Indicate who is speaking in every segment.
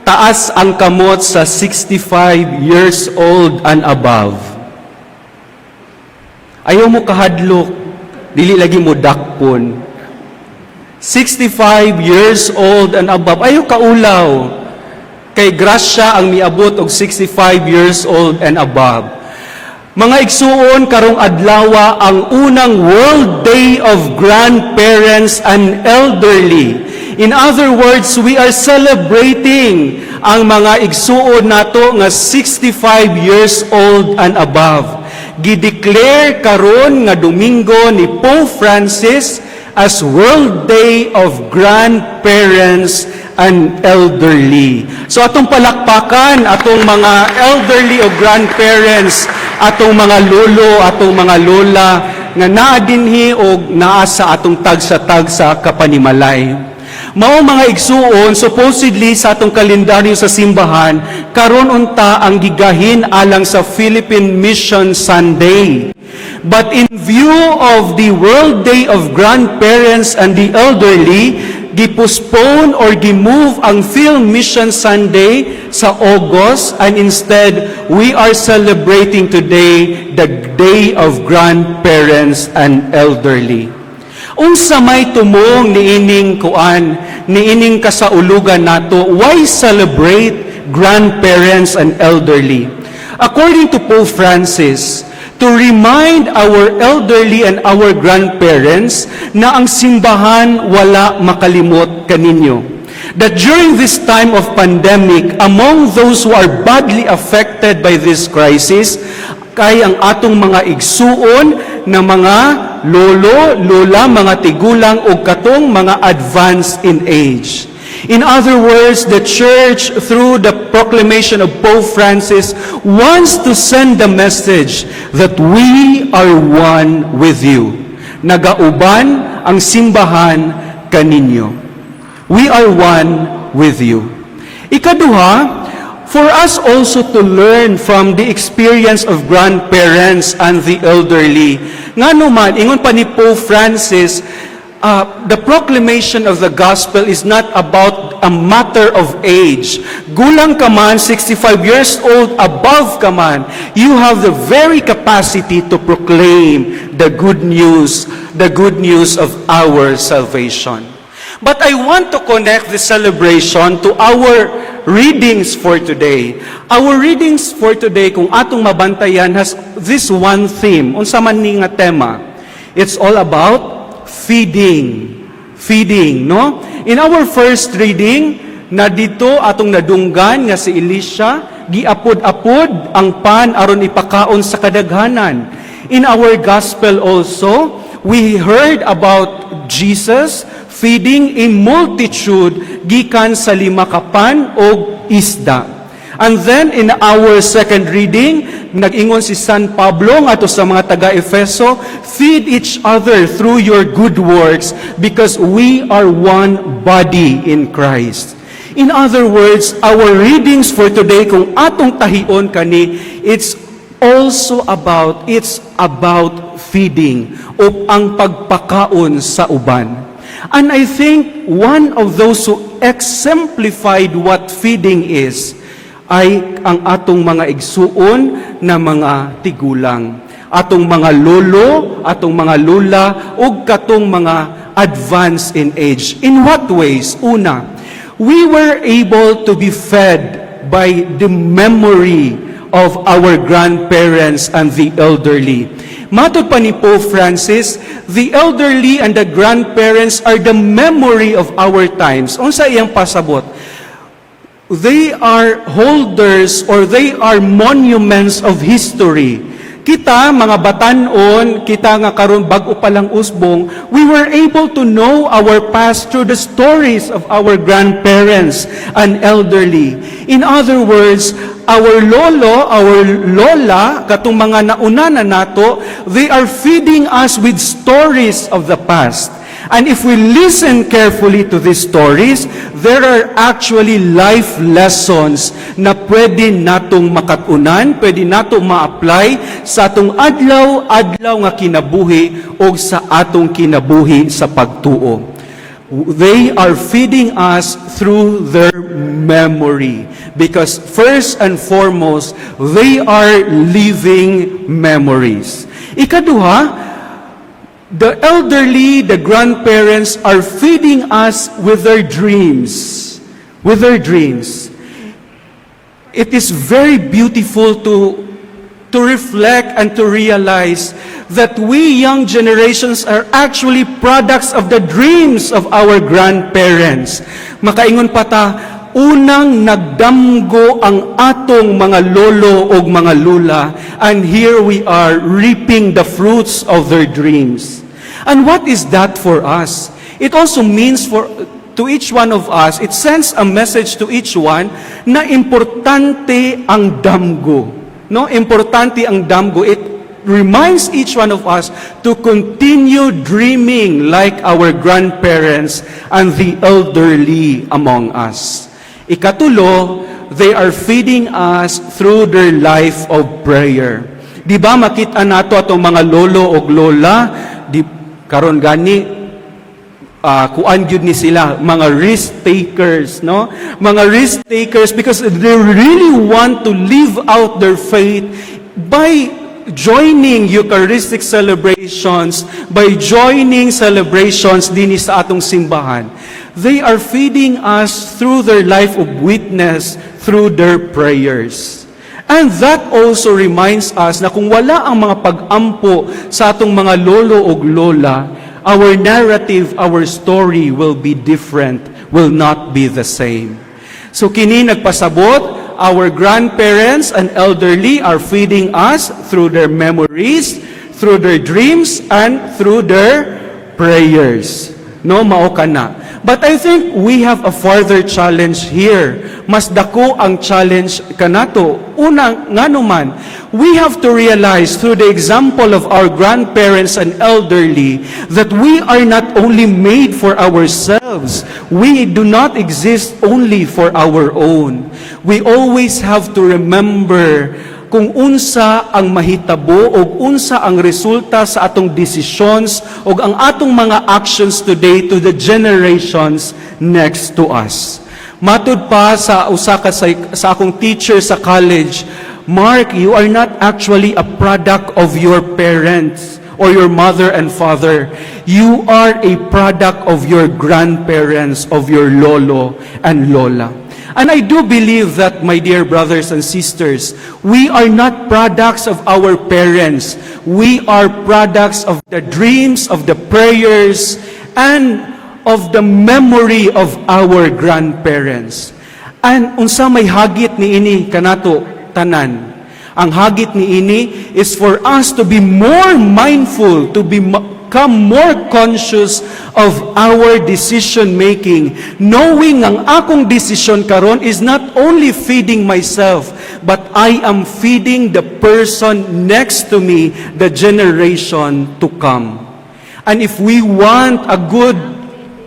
Speaker 1: Taas ang kamot sa 65 years old and above. Ayaw mo kahadlok, dili lagi mo dakpon. 65 years old and above, ayaw kaulaw. Kay grasya ang miabot og 65 years old and above. Mga igsuon, karong adlawa ang unang World Day of Grandparents and Elderly. In other words, we are celebrating ang mga igsuon nato nga 65 years old and above. Gideclare karon nga Domingo ni Pope Francis as World Day of Grandparents and Elderly. So atong palakpakan atong mga elderly o grandparents, atong mga lolo, atong mga lola nga naa dinhi og naa sa atong tagsa-tagsa kapanimalay. Mao, mga igsuon, supposedly sa atong kalendaryo sa simbahan, karon unta ang gigahin alang sa Philippine Mission Sunday. But in view of the World Day of Grandparents and the Elderly, gipostpone or gimove ang Phil Mission Sunday sa August, and instead we are celebrating today the Day of Grandparents and Elderly. Unsa may tumong niining kuan, niining kasaulugan nato? Why celebrate grandparents and elderly? According to Pope Francis, to remind our elderly and our grandparents na ang simbahan wala makalimot kaninyo. That during this time of pandemic, among those who are badly affected by this crisis, kay ang atong mga igsuon na mga lolo, lola, mga tigulang o katong mga advanced in age. In other words, the Church, through the proclamation of Pope Francis, wants to send the message that we are one with you. Nagauban ang simbahan kaninyo. We are one with you. Ikaduha, for us also to learn from the experience of grandparents and the elderly. Ngano man, ingon pa ni Pope Francis, the proclamation of the gospel is not about a matter of age. Gulang ka man, 65 years old, above ka man, you have the very capacity to proclaim the good news of our salvation. But I want to connect the celebration to our readings for today. Our readings for today, kung atong mabantayan, has this one theme. Unsa man ni nga tema? It's all about feeding. Feeding, no? In our first reading, na dito atong nadunggan nga si Elisha, giapod-apod ang pan aron ipakaon sa kadaghanan. In our gospel also, we heard about Jesus feeding a multitude gikan sa lima ka pan og isda. And then in our second reading, nag-ingon si San Pablo ngadto sa mga taga-Efeso, "Feed each other through your good works because we are one body in Christ." In other words, our readings for today, kung atong tahion kani, it's about feeding o ang pagpakaon sa uban. And I think one of those who exemplified what feeding is ay ang atong mga igsuon na mga tigulang. Atong mga lolo, atong mga lola, ug katong mga advanced in age. In what ways? Una, we were able to be fed by the memory of our grandparents and the elderly. Matod pa ni Pope Francis, the elderly and the grandparents are the memory of our times. Unsa iyang pasabot? They are holders or they are monuments of history. Kita, mga batanon, kita nga karon bag-o pa lang usbong, we were able to know our past through the stories of our grandparents and elderly. In other words, our lolo, our lola, katong mga nauna na nato, they are feeding us with stories of the past. And if we listen carefully to these stories, there are actually life lessons na pwede natong makatunan, pwede nato ma-apply sa atong adlaw-adlaw nga kinabuhi o sa atong kinabuhi sa pagtuo. They are feeding us through their memory. Because first and foremost, they are living memories. Ikaduha, the elderly, the grandparents are feeding us with their dreams. With their dreams. It is very beautiful to reflect and to realize that we young generations are actually products of the dreams of our grandparents. Makaingon pa ta, unang nagdamgo ang atong mga lolo o mga lola, and here we are reaping the fruits of their dreams. And what is that for us? It also means for to each one of us, it sends a message to each one na importante ang damgo. No, importante ang damgo. It reminds each one of us to continue dreaming like our grandparents and the elderly among us. Ikatulo, they are feeding us through their life of prayer. Di ba makita nato atong mga lolo og lola, di karon gani kuan gyud ni sila, mga risk takers, no? Mga risk takers because they really want to live out their faith by joining Eucharistic celebrations, by joining celebrations dinhi sa atong simbahan. They are feeding us through their life of witness, through their prayers. And that also reminds us na kung wala ang mga pag-ampo sa atong mga lolo o lola, our narrative, our story will be different, will not be the same. So kini nagpasabot, our grandparents and elderly are feeding us through their memories, through their dreams, and through their prayers. No, mao kana. But I think we have a further challenge here. Mas dako ang challenge kanato. Una, ngano man, we have to realize through the example of our grandparents and elderly that we are not only made for ourselves. We do not exist only for our own. We always have to remember kung unsa ang mahitabo o unsa ang resulta sa atong desisyon o ang atong mga actions today to the generations next to us. Matud pa sa usa ka sa akong teacher sa college, "Mark, you are not actually a product of your parents or your mother and father. You are a product of your grandparents, of your lolo and lola." And I do believe that, my dear brothers and sisters, we are not products of our parents. We are products of the dreams, of the prayers, and of the memory of our grandparents. And unsa may hagit ni ini kanato tanan? Ang hagit ni ini is for us to be more mindful, to become more conscious of our decision making, knowing ang akong desisyon karon is not only feeding myself, but I am feeding the person next to me, the generation to come. And if we want a good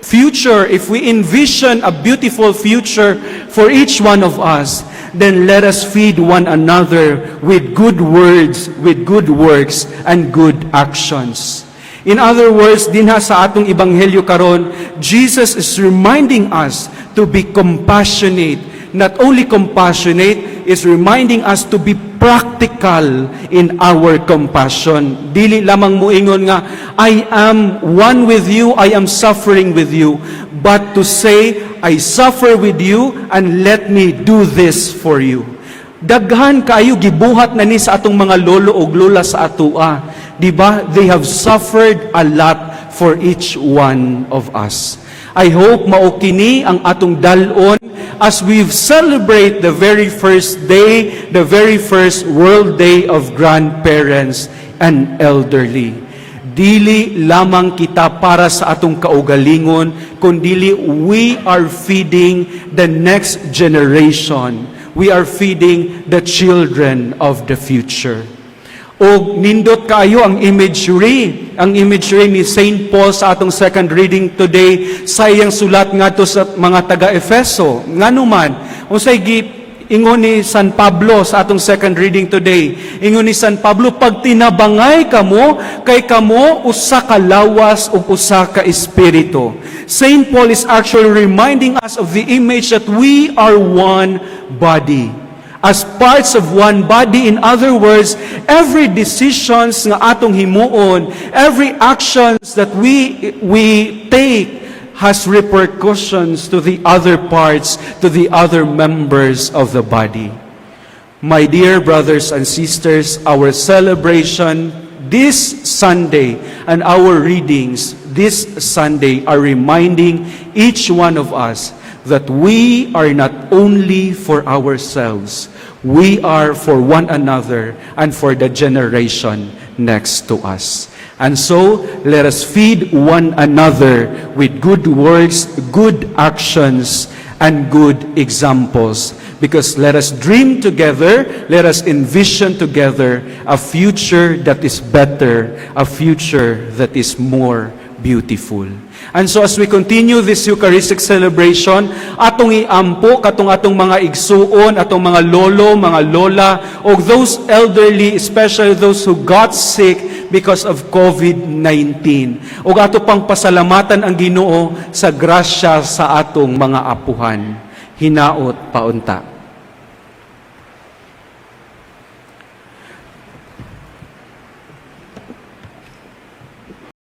Speaker 1: future, if we envision a beautiful future for each one of us, then let us feed one another with good words, with good works, and good actions. In other words, dinha sa atong ebanghelyo karon, Jesus is reminding us to be compassionate. Not only compassionate, is reminding us to be practical in our compassion. Dili lamang muingon nga, "I am one with you, I am suffering with you," but to say, "I suffer with you and let me do this for you." Daghan kaayo gibuhat na ni sa atong mga lolo ug lola sa atoa. Di ba? They have suffered a lot for each one of us. I hope mao kini ang atong dal-on as we celebrate the very first day, the very first World Day of Grandparents and Elderly. Dili lamang kita para sa atong kaugalingon, kundili we are feeding the next generation. We are feeding the children of the future. O nindot kaayo ang imagery ni Saint Paul sa atong second reading today sa iyang sulat ngadto sa mga taga-Efeso. Ngano man, unsay gi ingon ni San Pablo sa atong second reading today. Ingon ni San Pablo, "Pagtinabangay kamo, kay kamo usa ka lawas ug usa ka espiritu." Saint Paul is actually reminding us of the image that we are one body. As parts of one body, in other words, every decisions nga atong himuon, every actions that we take has repercussions to the other parts, to the other members of the body. My dear brothers and sisters, our celebration this Sunday and our readings this Sunday are reminding each one of us that we are not only for ourselves, we are for one another and for the generation next to us. And so, let us feed one another with good words, good actions, and good examples. Because let us dream together, let us envision together a future that is better, a future that is more beautiful. And so as we continue this Eucharistic celebration, atong iampo katong atong mga igsuon, atong mga lolo, mga lola, o those elderly, especially those who got sick because of COVID-19. O ato pang pasalamatan ang Ginoo sa grasya sa atong mga apuhan. Hinaot paunta.